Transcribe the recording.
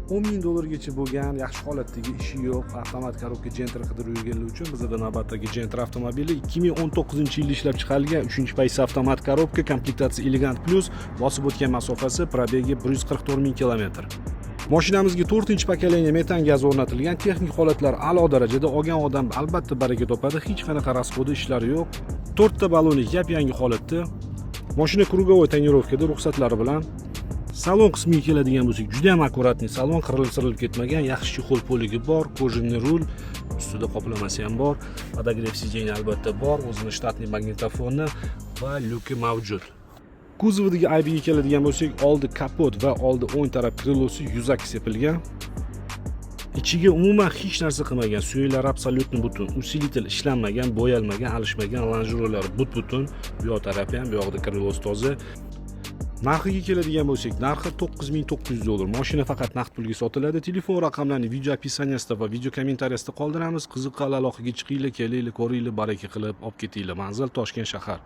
10 000 dollargacha bo'lgan yaxshi holatdagi, ishi yo'q avtomat коробка Gentra qidirib yurganlar uchun bizada navbatdagi Gentra avtomobili, 2019 yilda ishlab chiqarilgan, uchinchi pozitsiya, avtomat коробка, komplektatsiya Elegant Plus, bosib o'tgan masofasi, пробег i 144 000 kilometr. Mashinamizga to'rtinchi поколение metan gaz o'rnatilgan, texnik holatlar a'lo darajada, olgan odam albatta baraka topadi, hech qanaqa расходы ishlari yo'q. To'rtta baloni yap yangi holatda. Mashina круговой тонировка da, ruxsatlari bilan. Salon qismiga keladigan bo'lsak, juda ham аккуратный salon, qirilib sirilib ketmagan, yaxshi чехол полик i bor, кожаный rul, ustida qoplamasi ham bor, подогрев сиденья albatta bor, o'zini штатный magnitofoni va lyuki mavjud. Kuzovidagi aybiga keladigan bo'lsak, oldi kapot va oldi o'ng taraf крыло si yuzaki sepilgan. Ichiga umuman hech narsa qilmagan, suyaklar абсолютно butun, усилитель ishlanmagan, bo'yalmagan, alishmagan, lonjeronlar but butun, bu yoq tarafi ham, bu yoqda крыло si toza. Narxiga keladigan bo'lsak, narxi 9900 dollar. Mashina faqat naqd pulga sotiladi. Telefon raqamlarini video описание sida va video kommentariyasida qoldiramiz. Qiziqqanlar aloqaga chiqinglar, kelinglar, ko'ringlar, baraka qilib olib ketinglar. Manzil: Toshkent shahar.